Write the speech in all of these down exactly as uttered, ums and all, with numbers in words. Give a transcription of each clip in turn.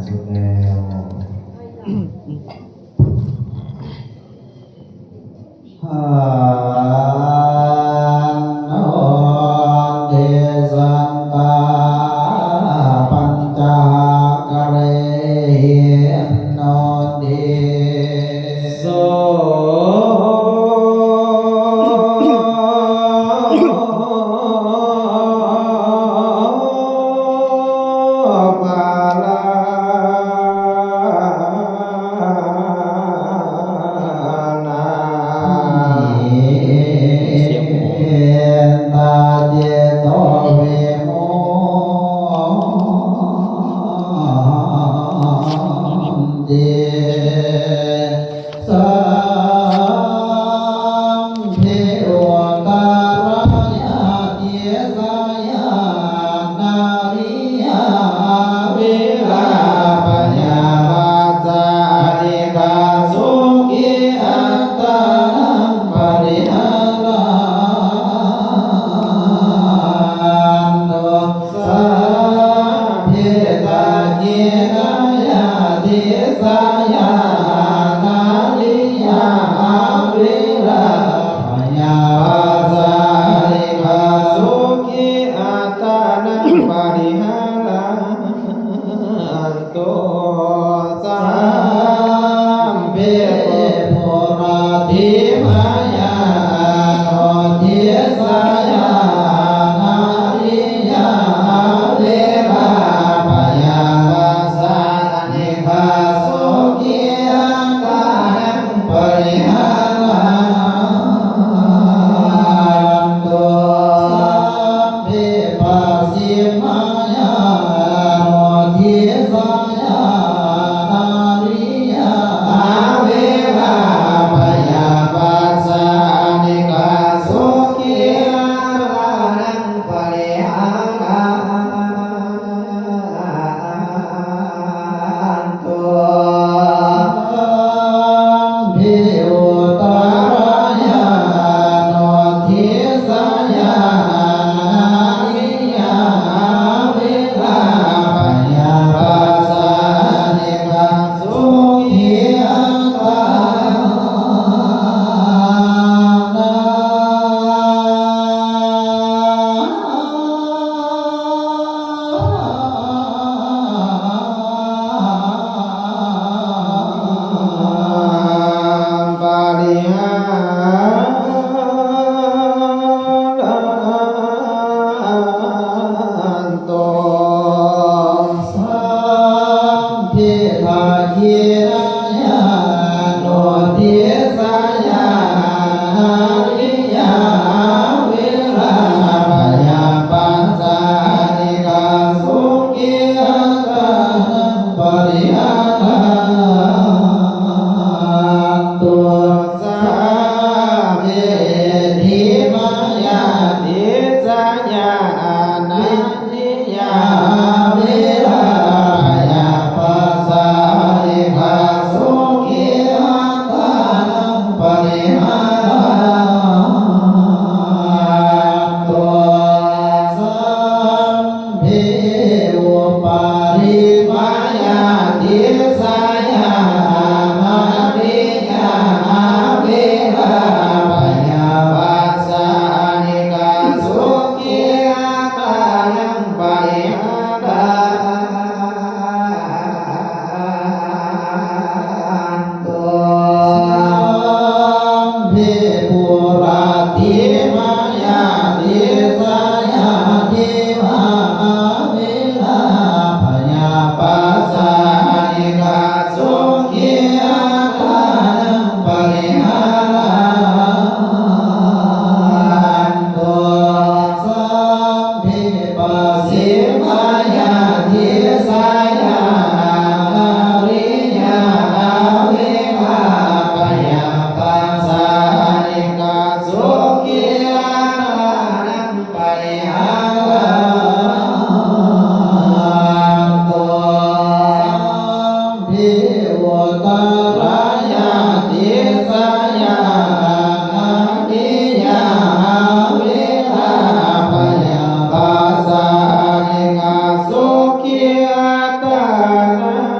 สุดแล้ว Handa santā pañcahākārehi nodi. So Sabbe uttarāya disāya anariyā averā abyāpajjhā anīghā sukhī attānaṃ pariharantu. Sabbe dakkhiṇāya disāya anariyā averā abyāpajjhā anīghā sukhī attānaṃ pariharantu. Sabbe puratthimāya anudisāya anariyā averā abyāpajjhā anīghā sukhī attānaṃ pariharantu. Sabbe pacchimāya anudisāya anariyā averā abyāpajjhā anīghā sukhī attānaṃ pariharantu. Sabbe uttarāya anudisāya anariyā averā abyāpajjhā anīghā sukhī attānaṃ pariharantu. Sabbe dakkhiṇāya anudisāya anariyā averā abyāpajjhā anīghā sukhī attānaṃ pariharantu. Sabbe heṭṭhimāya disāya anariyā averā abyāpajjhā anīghā sukhī attānaṃ pariharantu. Sabbe uparimāya disāya anariyā averā abyāpajjhā anīghā sukhī attānaṃ pariharantu. Sabbe puratthimāya disāya diṭṭhā averā abyāpajjhā anīghā sukhī attānaṃ pariharantu. Sabbe pacchimāya disāya anariyā averā abyāpajjhā anīghā sukhī attānaṃ pariharantu. Sabbe uttarāya disāya anariyā averā abyāpajjhā anīghā sukhī attānaṃ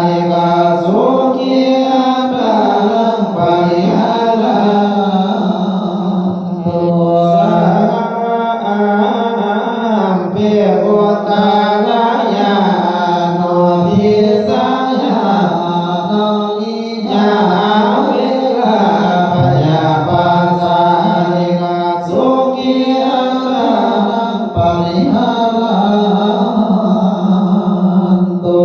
pāsārikā sukhī attānaṃ pariharantu. Sampī uttarāya anudisāya dāni yā averā abyāpajjhā anīghā sukhī attānaṃ pariharantu.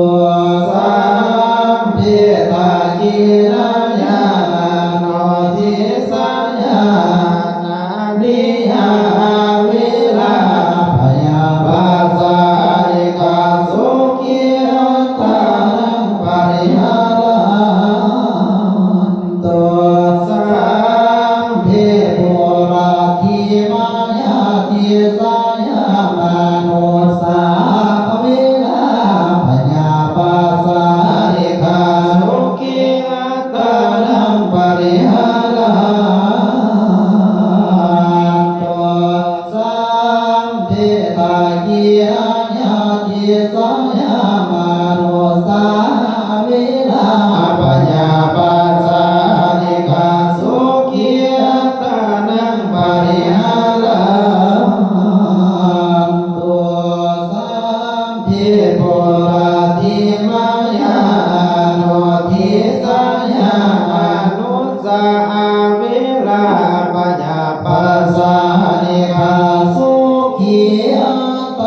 Sampī dakkhiṇāya anudisāya dāni yā averā abyāpajjhā anīghā sukhī attānaṃ pariharantu. Sampī puratthimāya disāya manussā averā abyāpajjhā anīghā sukhī attānaṃ pariharantu. Sampī dakkhiṇāya disāya manussā averā abyāpajjhā anīghā sukhī attānaṃ pariharantu. Sampī puratthimāya anudisāya manussā averā abyāpajjhā anīghā sukhī attānaṃ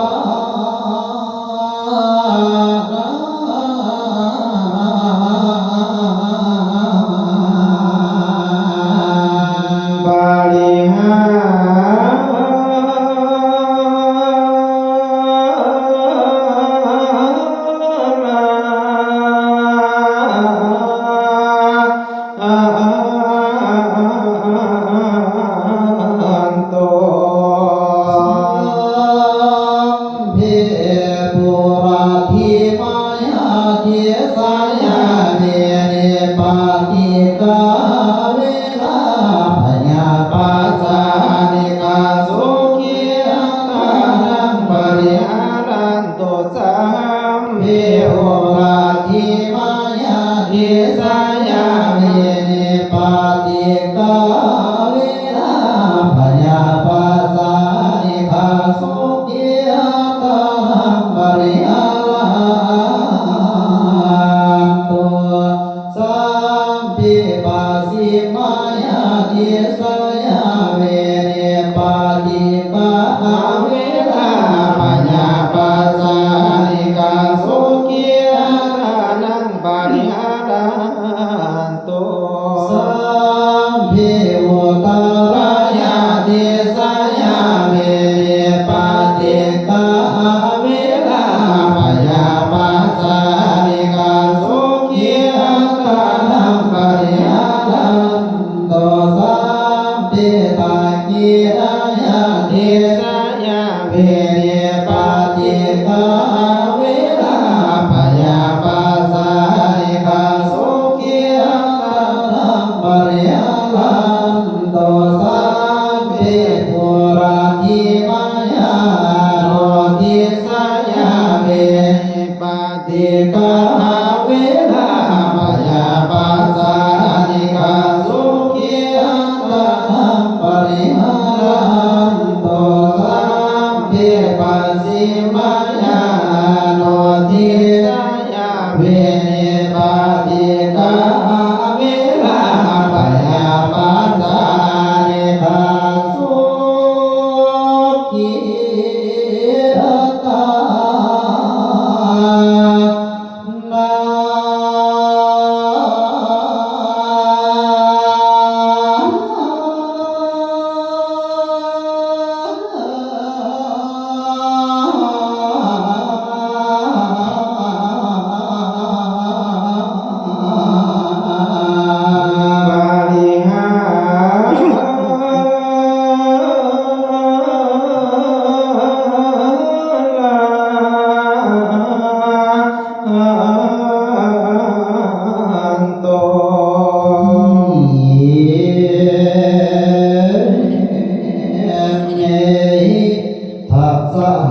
pariharantu. Sampī puratthimāya disāya vinipātikā averā abyāpajjhā anīghā sukhī attānaṃ pariharantu. Sampī puratthimāya disāya vinipātikā averā abyāpajjhā anīghā sukhī attānaṃ pariharantu. Sampī pacchimāya disāya vinipātikā averā abyāpajjhā anīghā sukhī attānaṃ pariharantu. Sampī uttarāya disāya vinipātikā averā abyāpajjhā anīghā sukhī attānaṃ pariharantu. Sampī dakkhiṇāya disāya vinipātikā averā abyāpajjhā anīghā sukhī attānaṃ pariharantu. Sampī puratthimāya anudisāya vinipātikā averā abyāpajjhā anīghā sukhī attānaṃ pariharantu. Sampī pacchimāya anudisāya vinipātikā averā abyāpajjhā anīghā sukhī attānaṃ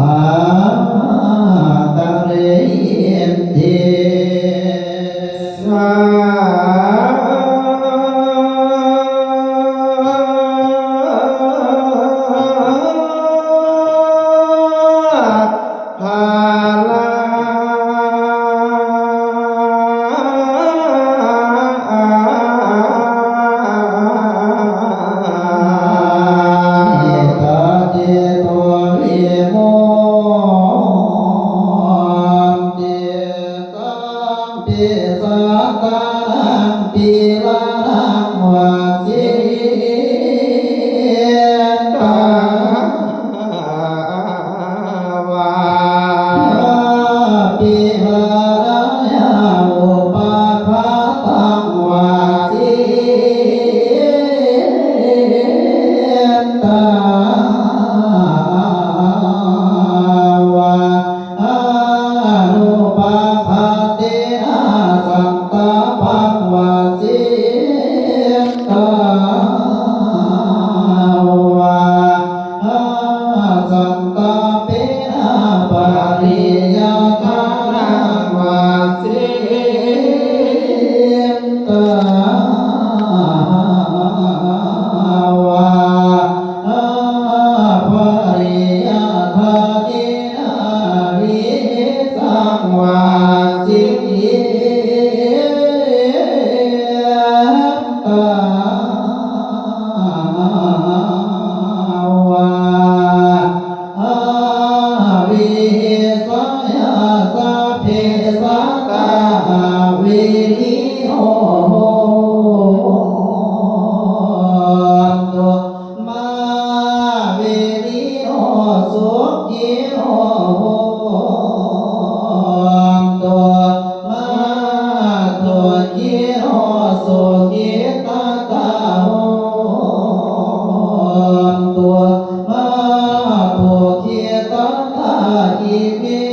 hārenti. Sā Vā pīlāya upaghataṃ vā cittā vā anupaghatena santāpaṃ vā cittā vā santāpena pariyādānaṃ vā cittā vā pariyādānena vihiṃsaṃ vā cittā vā vihissāya sabbe sattā averino hontu, mā verino sukhino hontu, mā dukkhi no sukhitattā hontu, mā dukkhitattā ime